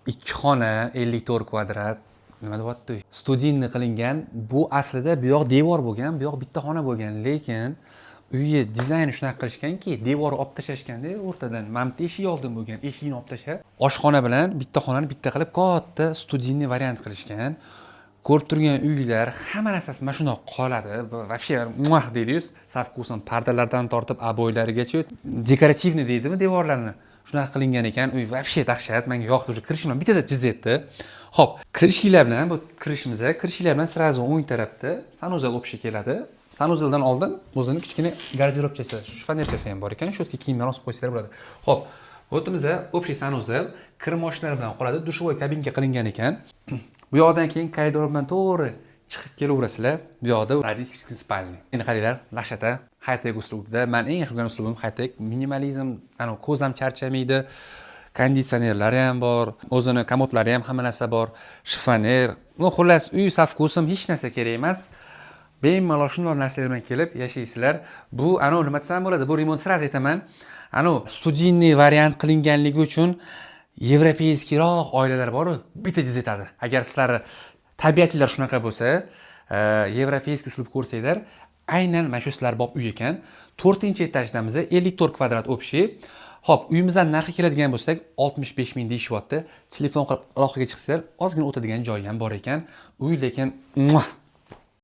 Ikki xona, 54 kvadrat. Nima deyapti? Студийный qilingan. Bu aslida bu yoq devor bo'lgan, bu yoq bitta xona bo'lgan, lekin uyi dizayni shunaqa qilishganki, devorni olib tashlashganda o'rtadan. Mana bitta eshik oldin bo'lgan, eshigini olib tashlab, oshxona bilan bitta xonani bitta qilib, katta студийный variant qilishgan. Ko'rib turgan uylar hamma narsasi mana shundoq qoladi. Вообще muah deydiyu, со вкусом, pardalardan tortib обой larigacha, декоративный deydimi, devorlarni shunaqa qilingan ekan. Uy вообще dahshat, menga yoqdi, уже kirishim bilan bittada jiz etdi. Ho'p, kirishinglar bilan, bu kirishimiz, kirishinglar bilan сразу o'ng tarafda санузел общий keladi. Санузел dan oldin o'zini kichkina garderobchasi, shifonerchasi ham bor ekan, shu yerga kiyimlarni osib qo'ysanglar bo'ladi. Ho'p, bu yerda общий санузел kir moshinalar bilan qoladi, душевой кабинка qilingan ekan. Bu yoqdan keyin koridor bilan to'g'ri chiqib kelaverasizlar, bu yoqda родительский спальня. Endi qaranglar, dahshat, high-tech uslubda. Man eng yaxshi ko'rgan uslubim high-tech, minimalizm, anavi ko'z ham charchamaydi. Konditsionerlari ham bor, o'zini komodlari ham, hamma narsa bor, shifoner. Ну, xullas, uy со вкусом, hech narsa kerak emas, bemalol shundoq narsalar bilan kelib yashaysizlar. Bu anavi, nima desam bo'ladi, bu remont, сразу aytaman, anavi студийный variant qilinganligi uchun европейский roq oilalar boru, bitta jiz etadi. Agar sizlarni tabiatinglar shunaqa bo'lsa, европейский uslub ko'rsanglar, aynan mana shu sizlar bop uy ekan. To'rtinchi etajdamiz, 54 kvadrat общий. Ho'p, uyimizdan narxi keladigan bo'lsak, 65 000 deyishyapti. Telefon qilib aloqaga chiqsanglar, ozgina o'tadigan joyi ham bor ekan. Uy lekin muah.